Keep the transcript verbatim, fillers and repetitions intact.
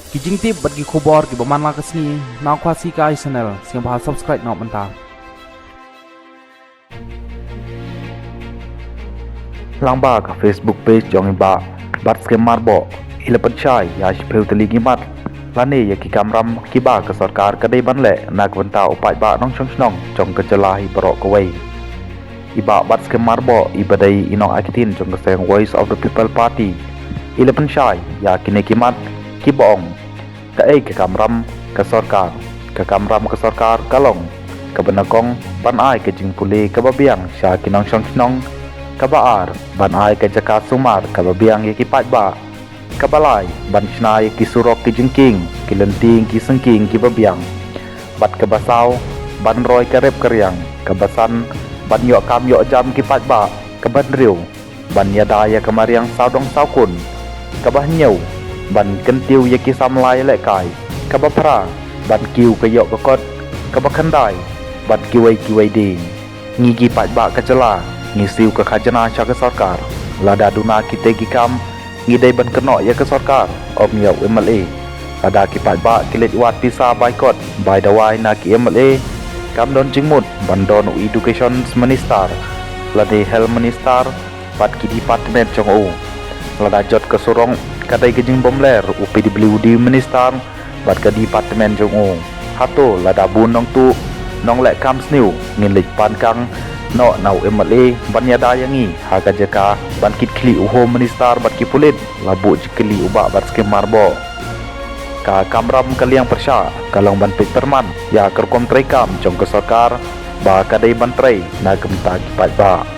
Ki jingtip bad ki khubor kiba man la ka sngi na Khasi Kai Channel, sngewbha subscribe noh mynta. Lyngba ka Facebook page jong i Bah Batskhem Myrboh, i la pynshai ïa shiphew tylli ki mat lane ïa ki kamram kiba ka sorkar ka dei ban leh na ka bynta u paidbah nongshong shnong jong ka jylla hi baroh kawei. I Bah Batskhem Myrboh, iba dei i nongai ktien jong ka seng Voice of the People Party, i la pynshai ïa kine ki mat kiba ong: kaei ka kamram ka sorkar? Ka kamram ka sorkar ka long kaba nyngkong, ban ai ka jingpule kaba biang sha ki nongshong shnong. Kaba ar, ban ai ka jaka sumar kaba biang ïa ki paidbah. Kaba lai, ban shna ïa ki surok, ki jingkieng, ki lynti, ki syngkieng kiba biang. Bad kaba saw, ban roi ka rep ka riang. Kaba san, ban ïoh kam ïoh jam ki paidbah. Kaba hynriew, ban ïada ïa ka mariang sawdong sawkun. Kaba hynñiew, ban kyntiew ïa ki samla ïalehkai. Kaba phra, ban kiew ka ïoh ka kot. Kaba khyndai, bad kiwei kiwei de. Ngi ki paidbah ka jylla, ngi siew ka khajna sha ka sorkar. Lada duna kite ki kam, ngi dei ban kynnoh ïa ka sorkar, ym ïa u MLA. Lada ki paidbah ki leit wad pisa bai kot bai dawai na ki MLA, kam don jingmut ban don u Education Minister lane Health Minister bad ki department jong u. Lada jot ka surok ka dei ka jingbymler u PWD Minister bad ka department jong u. Hato lada bun nongtuh nongleh kam sniew ngin leit pan kang noh na u MLA ban ïada ïa ngi ha ka jaka ban kit khlieh u Home Minister bad ki pulit? La buh jingkylli u Bah Batskhem Myrboh. Ka kamram ka liang pyrshah ka long ban peit pyrman ïa ka rukom treikam jong ka sorkar ba ka dei ban trei na ka bynta ki paidbah.